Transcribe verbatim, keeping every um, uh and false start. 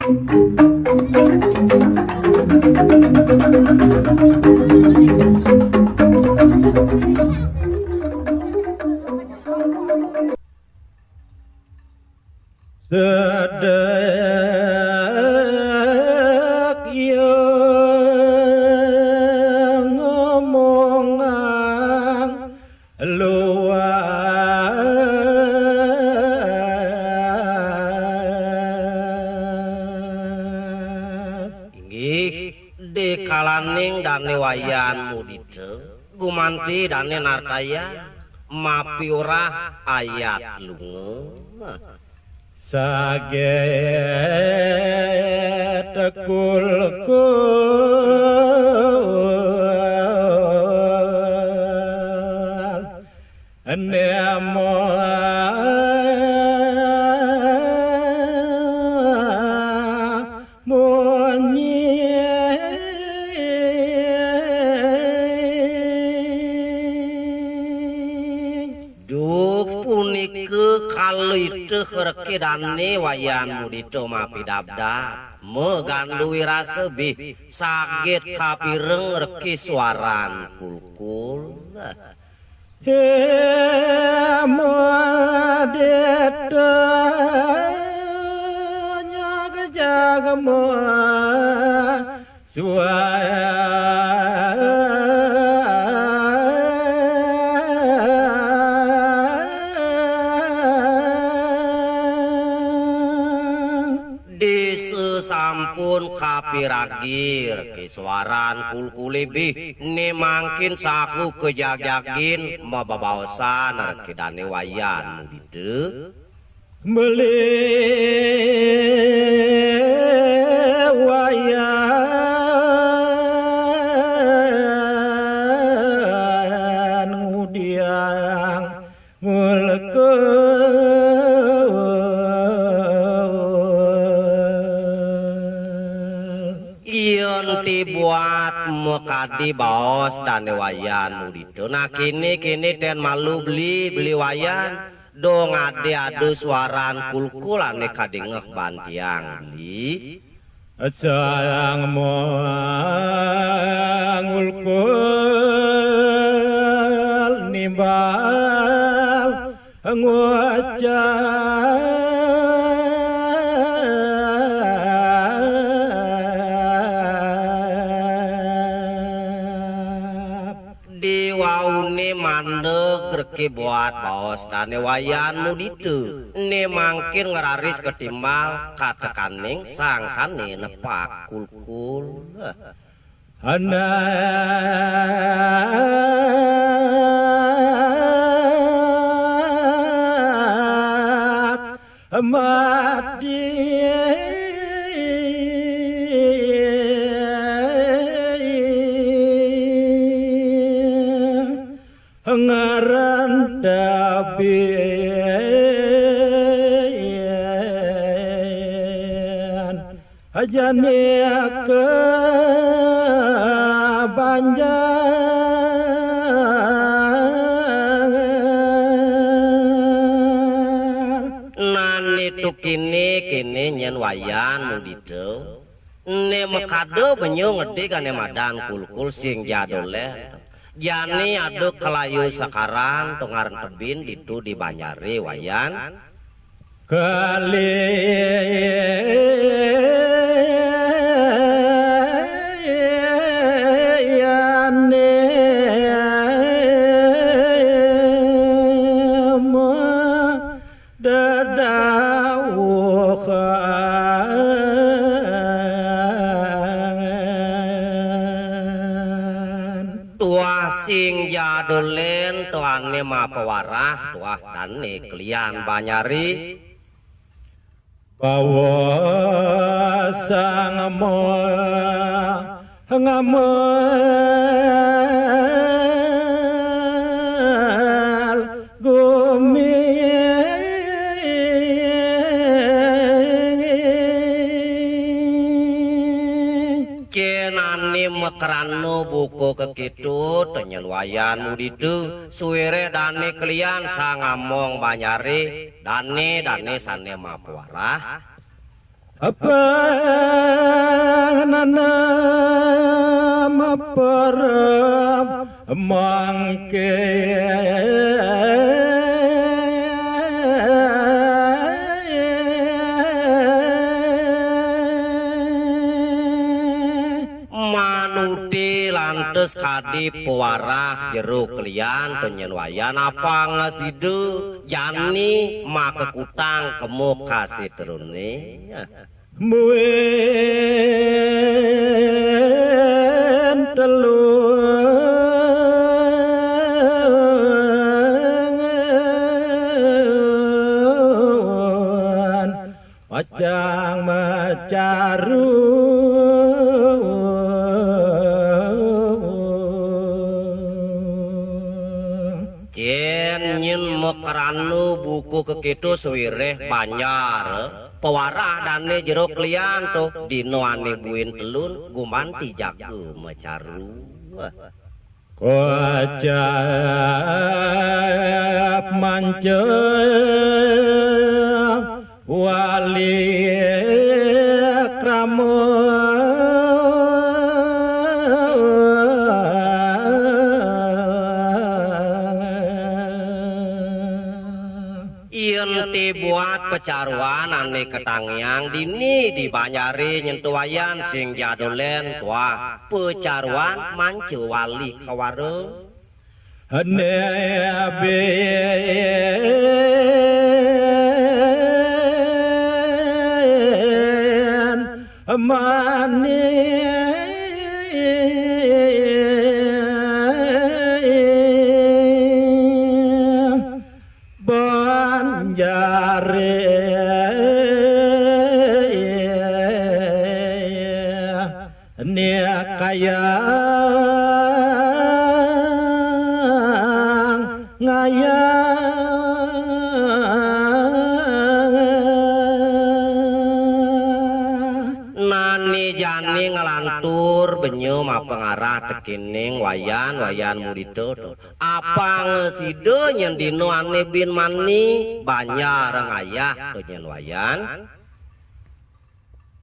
Sedek yang ngomongang luas. Inggih, dikalaning Dane Wayan Mudita, gumanti Dane Nartaya, mapiorah ayat lunga. Saget kulkul nemo munyi. Duh, punika kalita Reki Dane Wayan Mudita mapidabdab, magandu wirasa bih saget kapireng Reki Swaran Kulkul. He Mudita nyag jagma suaya. Disa sampun kapiragi Reki Swaran Kulkule bih, ne mangkin sahu kajagjagin mabebaosan Reki Dane Wayan Mudita. Beli Wayan ngudiang ngulkul. Yen ti buat makadi baos Dane Wayan Mudita, nah kene-kene ten malu beli, beli Wayan. Dong ade ada suaran kulkul ane kadingeh ban tiang beli. Sayang mangulkul nimbal ngucap. Diwaune mandeg Reki buat baos Dane Wayan Mudita, ne mangkin ngraris katimbal katekaning sang sane nepak kulkul. Anak mati ngaran Dabian. Ajane ka banjar. Nane tukine kene nyen Wayan Mudita. Ne makada benyo ngedig ane madan kulkul sing jadolen. Jani ada kalayu sakaran tongar tebin ditu di banjare Wayan. Kaliyane dadawuhan. Tuah sing jadolen tuane mapawarah, tuah dane kelian banjari. Bawa sang mo ngamal gumi. Cenane makrana buka kekitu, tenyen Wayan Mudita, suwire dane kelian sang among banjare, dane, dane sane mapawarah. Apa nanam perem mangke. Manuti lantas kadi pewarah jero kelian to nyen Wayan, apang sida jani makekutang kemo kasetrone. Muin telung pacang macaru. Cen nyen makrana buka keketo sawireh banjar, pewarah dane jero kelian to, dina ane buin telun gumanti jaga macaru. Kocap manca wali krama. Yen ti buat pacaruan ane katangiang dini di banjare nyen to Wayan sing jadolen tuah pacaruan manca wali kawara. Ene ben mani banjare ni kayang ngayang. Nani jani nglantur benya mapangarah tekening Wayan, Wayan Mudita to. Apang sida nyen dina ane bin mani banjar ngayah to nyen Wayan.